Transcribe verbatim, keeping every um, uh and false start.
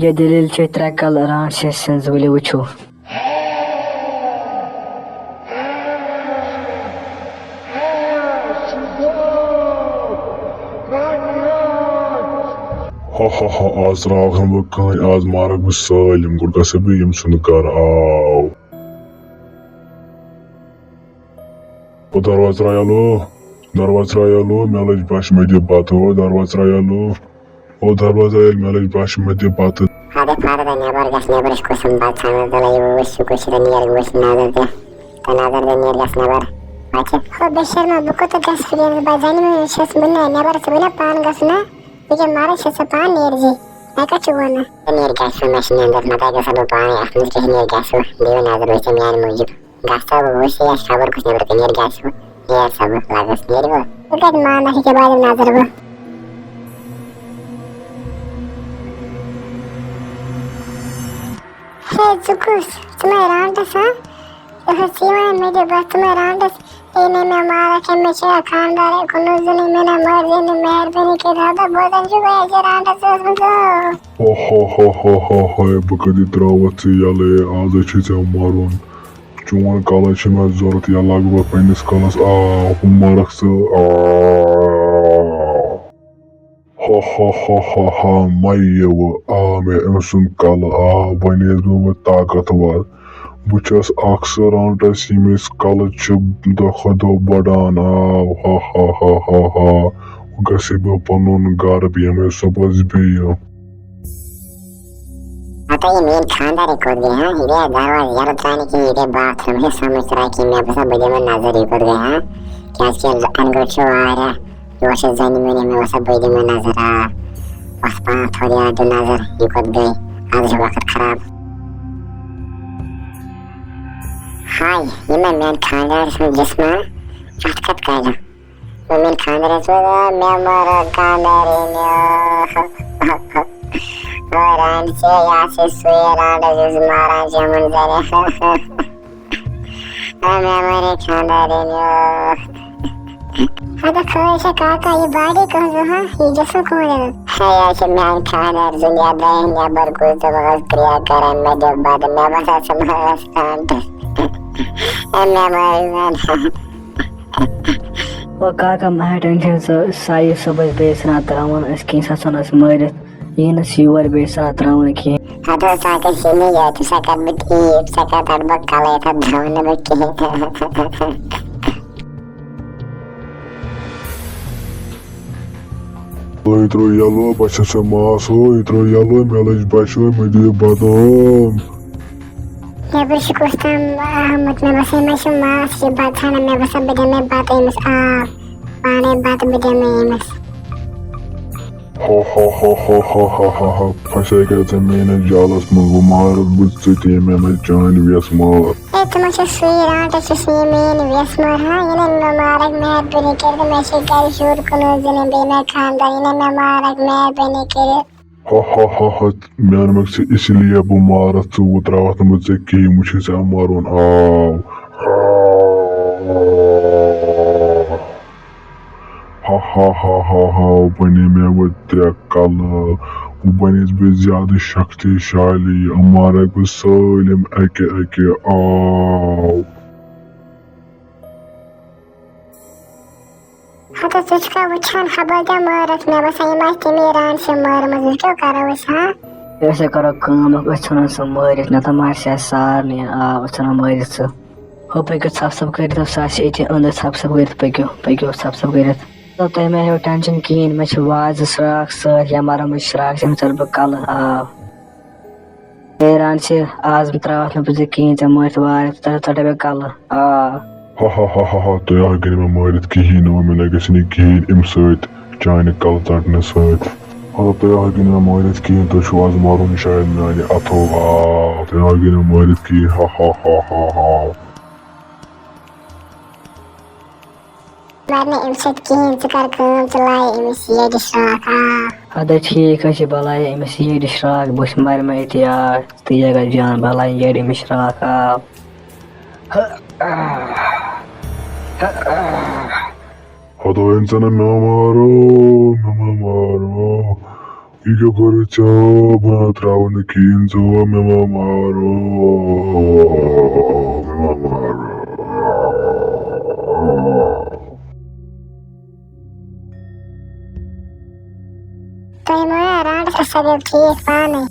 یہِ دٔلیٖل چھِ ترٛےٚ کلہٕ رانٛٹہٕ سٕنٛز، ؤلِو وٕچھِو۔ ہا ہا ہا، آز ترٛاوَکھ نہٕ بہٕ کٕہٕنۍ، آز مارَکھ بہٕ سٲلِم، گۄڈٕ گژھٕ بہٕ ییٚمۍ سُنٛد گَرٕ آو۔ او دروازٕ ترٛاو یَلہٕ، دروازٕ ترٛاو یَلہٕ، مےٚ لٔج بَچھِ، مےٚ دِ بَتہٕ، او دروازٕ ترٛاو یَلہٕ۔ او دروازٕ ترٛاو یَلہٕ، مےٚ لٔج بَچھِ، مےٚ دِ بَتہٕ۔ اَدٕ پَتہٕ دَ نٮ۪بَر گژھ، نٮ۪برٕ چھِ کُس یِم بَتہٕ ژھانٛڈان، تہٕ لَگہِ وٕچھ، یہِ کُس چھِ، تہٕ نیر وٕچھ نظر دِ، تہٕ نظر دِ، نیر گژھ نٮ۪بَر۔ اَچھا۔ ہو بے شرما، بہٕ کوٗتاہ گژھٕ فرینٛڈ، بہٕ زَنہِ مےٚ چھَس وٕنہِ نٮ۪بَر، ژٕ وَنان پانہٕ گژھُن نا، یہِ کیٛاہ مَرٕد چھَس ژٕ پانہٕ نیر زِ، مےٚ کَتہِ چھُ وَنان؟ نیر گژھِ وۄنۍ، مےٚ چھِ نیندر، مےٚ تہِ گژھٕ بہٕ پانَے اَتھ منٛز کیٛاہ نیر گژھِ وۄنۍ، دِیِو نظر وٕچھ ژٕ میٛانہِ موٗجوٗب۔ گژھ سا بہٕ وٕچھِ یَتھ خبر کُس نٮ۪برٕ کَنہِ نیرِ، گژھِ بہٕ، نیر سا بہٕ، لَگَس نیرِ بہٕ۔ بہٕ کَتہِ مانہٕ اَتھ ییٚکیٛاہ بہٕ دِمہٕ نظر بہٕ۔ ہے، ژٕ کُس؟ ژٕ مَے رانٛٹَس، ہا؟ یہِ اوس ژٕ وَنان مےٚ دِ بَتھ، ژٕ مَے رانٛٹَس۔ ہے، نہ مےٚ مارَکھ، ہے، مےٚ چھِ خانٛدار، ہے، کُنُے زوٚنُے، مےٚ نہ مٲرۍ زِ نہٕ، مہربٲنی کٔرِتھ۔ ہَتہ بوزان چھُ، ہے، ژےٚ رانٛٹَس ٲسمٕژ، او۔ ہو، ہو، ہو، ہو، ہو، ہو، ہے، بہٕ کَتہِ ترٛاوَتھ ژٕ یَلَے؟ آزَے چھُے ژےٚ مَرُن۔ چون کلہٕ چھُ مےٚ ضوٚرتھ، یا لگہٕ بہٕ پننِس کلس آب، ہُم مارکھ ژٕ آب۔ ہا ہا ہا ہا ہا، مَیہِ یِوٕ آ مےٚ أمۍ سُنٛد کلہٕ آب، وۄنۍ ٲسۍ بہٕ وۄنۍ طاقتور۔ بہٕ چھَس اکھ سُہ رانٛٹَس ییٚمِس کلہٕ چھِ دۄہ کھۄتہٕ دۄہ بڑان آب۔ ہا ہا ہا ہا ہا، وۄنۍ گژھٕ بہٕ پنُن گرٕ، بہٕ یِمَے صُبحَس بیٚیہِ۔ ہتا یہِ میٲنۍ خانٛدارٕنۍ کوٚت گٔے، ہا؟ یہِ گٔیا دروازٕ یَلہٕ ترٛاونہِ کِنہٕ یہِ گٔے باتھ روٗم؟ ہے سَمٕجھ ترٛاو کِہیٖنۍ، مےٚ باسان بہٕ دِمہٕ نظر یہِ کوٚت گٔے، ہا؟ کیٛازِکہِ اَنہِ گٔٹۍ چھِ واریاہ، یہِ اوس اَسہِ زَنہِ میٛٲنۍ، مےٚ باسان بہٕ دِمہٕ نظر، آ۔ پَتھ پانٛژھ تھوٚد یاد دِ نظر، یہِ کوٚت گٔے؟ آز چھُ وقت خراب۔ ہاے، یہِ مےٚ میٛانہِ خانٛدارِ سُنٛد جِسما، اَتھ کَتھ کَرِ؟ وۄنۍ میٛانہِ خانٛدارٮ۪ن ژوٗر، آ، مےٚ مٲرٕن خانٛدارِنۍ، آ۔ وۄنۍ رانٛٹہٕ ژےٚ، یہِ ہسا چھُ سُے رانٛٹہٕ یُس ماران چھُ یِمَن زَنٮ۪ن۔ آ، مےٚ مٲرٕن خانٛدارِنۍ، آ۔ ہتا خٲر چھا کاکا، یہِ باڈی کٕہٕنٛز، ہا؟ یہِ جسم کٕہٕنٛز؟ ہے، یہِ چھِ میٛانہِ خانٛدارِ سُنٛد، یَتھ درٛاے نٮ۪بر کُس دۄہ اوس کرٛیک کران، مےٚ دیُت بَتہٕ، مےٚ باسان ژٕ مارَس رانٛٹَس۔ ہے، مےٚ مٲرٕن رانٛٹَس۔ او کاکا، مہ ہےٚ ٹٮ۪نشن، ژٕ سا یہِ صُبحس بیٚیہِ ژھٕنان ترٛاوُن أسۍ کِہیٖنۍ، سۄ ژھٕنو أسۍ مٲرِتھ، یی نہٕ سُہ یور بیٚیہِ ژھٕنان ترٛاوُن کِہیٖنۍ۔ ہتہٕ حظ، ژٕ ہا کر سِنٕے یوت، ژٕ ہا کر بہٕ ٹھیٖک، ژٕ ہا کر تَتھ بہٕ کَلَے تَتھ درٛاو نہٕ بہٕ کِہیٖنۍ۔ تُہۍ ترٛٲیِو یَلہٕ، بہٕ چھَس ژےٚ ماس ہو، یہِ ترٛٲیِو یَلہٕ، مےٚ لٔج بَچہِ ہو، مےٚ دِیِو بَتہٕ ہو۔ نیٚبرٕ چھُ کُس تام آمُت، مےٚ باسان، مےٚ چھُ ماس یہِ بَتہٕ ژھانڈان، مےٚ باسان، بہٕ دِمہٕ بَتہٕ أمِس، آ، پانے بَتہٕ بہٕ دِمہٕ أمِس۔ ہا ہا ہا ہا ہا ہا ہا ہا، پھسے گژھِ ژٕ میٲنِس جالس منٛز، وۄنۍ مارتھ بہٕ ژٕ تہِ ییٚمہِ اندر چٲنۍ ویس مٲر۔ ہے، ژٕ ما چھُکھ سُے رانٛٹہٕ، ژٕ چھُکھ یہِ میٲنۍ ویس مٲر، ہا؟ یہِ نَے مےٚ مارکھ مہربٲنی کٔرِتھ، مےٚ چھِ گرِ شُر کُنُے زوٚن، بیٚیہِ مےٚ خانٛدار، یہِ نَے مےٚ مارکھ مہربٲنی کٔرِتھ۔ ہا ہا ہا ہا، مےٚ ووٚنمَکھ ژےٚ اسی لیے بہٕ مارتھ ژٕ، وۄنۍ ترٛاوَتھ نہٕ بہٕ ژےٚ کِہیٖنۍ، وۄنۍ چھُے ژےٚ مَرُن۔ آو۔ ہا ہا ہا ہا ہا، بنے مےٚ وۄنۍ ترٛےٚ کلہٕ، وۄنۍ بنیس بہٕ زیادٕ شکتیشالی، مارکھ بہٕ سٲلِم اکہِ اکہِ۔ آو۔ ہتہٕ ژٕ چھُکھا وٕچھان، ہبل کیٛاہ مٲرٕتھ؟ مےٚ باسان، یِم آسہِ تَمی رانٛٹہٕ سۭتۍ مٲرمٕژ۔ وۄنۍ کیٛاہ کرو أسۍ، ہا؟ أسۍ ہا کرو کٲم اکھ، أسۍ ژھٕنون سُہ مٲرِتھ، نتہٕ مارِ سُہ اَسہِ سارنٕے۔ آ، أسۍ ژھٕنو مٲرِتھ سُہ۔ ہُہ پٔکِو ژھَپ ژھَپ کٔرِتھ، سُہ آسہِ ییٚتہِ أنٛدرۍ، ژھَپ ژھَپ کٔرِتھ پٔکِو، پٔکِو ژھَپ ژھَپ کٔرِتھ۔ تہٕ تُہۍ مہ ہیٚیِو ٹٮ۪نشَن کِہیٖنۍ، مےٚ چھِ وازٕ شرٛاکھ سۭتۍ یا مَرَم مٕتۍ شرٛاکھ، یِم ژَٹہٕ بہٕ کَلہٕ۔ آ۔ حٲران چھِ، آز بہٕ ترٛاوَتھ نہٕ بہٕ ژےٚ کِہیٖنۍ، ژےٚ مٲرِتھ وارٕ، ژٕ ژَٹَے مےٚ کَلہٕ۔ آ۔ ہا ہا ہا ہا ہا، تُہۍ ہا ہیٚکِو نہٕ مےٚ مٲرِتھ کِہیٖنۍ، نہٕ مےٚ نہ گژھِ نہٕ کِہیٖنۍ اَمہِ سۭتۍ، چانہِ کَلہٕ ژَٹنہٕ سۭتۍ۔ ہا، تُہۍ ہا ہیٚکِو نہٕ مےٚ مٲرِتھ کِہیٖنۍ، تۄہہِ چھُو آز مَرُن شاید میٛانہِ اَتھو۔ آ، تُہۍ ہا ہیٚکِو نہٕ مےٚ مٲرِتھ کِہیٖنۍ۔ ہا ہا ہا ہا ہا۔ مَرِ نہٕ اَمہِ سۭتۍ کِہیٖنۍ، ژٕ کَر کٲم، ژٕ لایہِ أمِس ییٚرِ شرٛاکھ۔ آ۔ اَدٕ ٹھیٖک حظ چھِ، بہٕ لایہِ أمِس ییٚرِ شرٛاکھ، بہٕ چھُس مَرِ مےٚ أتی۔ آ، ژٕ یہِ گژھِ جان، بہٕ لایہِ ییٚرِ أمِس شرٛاکھ۔ آ۔ ہتو اِنسانہ، مےٚ ما مارو، مےٚ ما مارو۔ یہِ کیٛاہ کوٚرُتھ ژےٚ؟ بہٕ نہ ترٛاوٕ نہٕ کِہیٖنۍ، ژٕ وَن مےٚ ما مارو، مےٚ ما مارو۔ تُہۍ مہ رانٛٹھ سا، سۄ گٔے ٹھیٖک پانے۔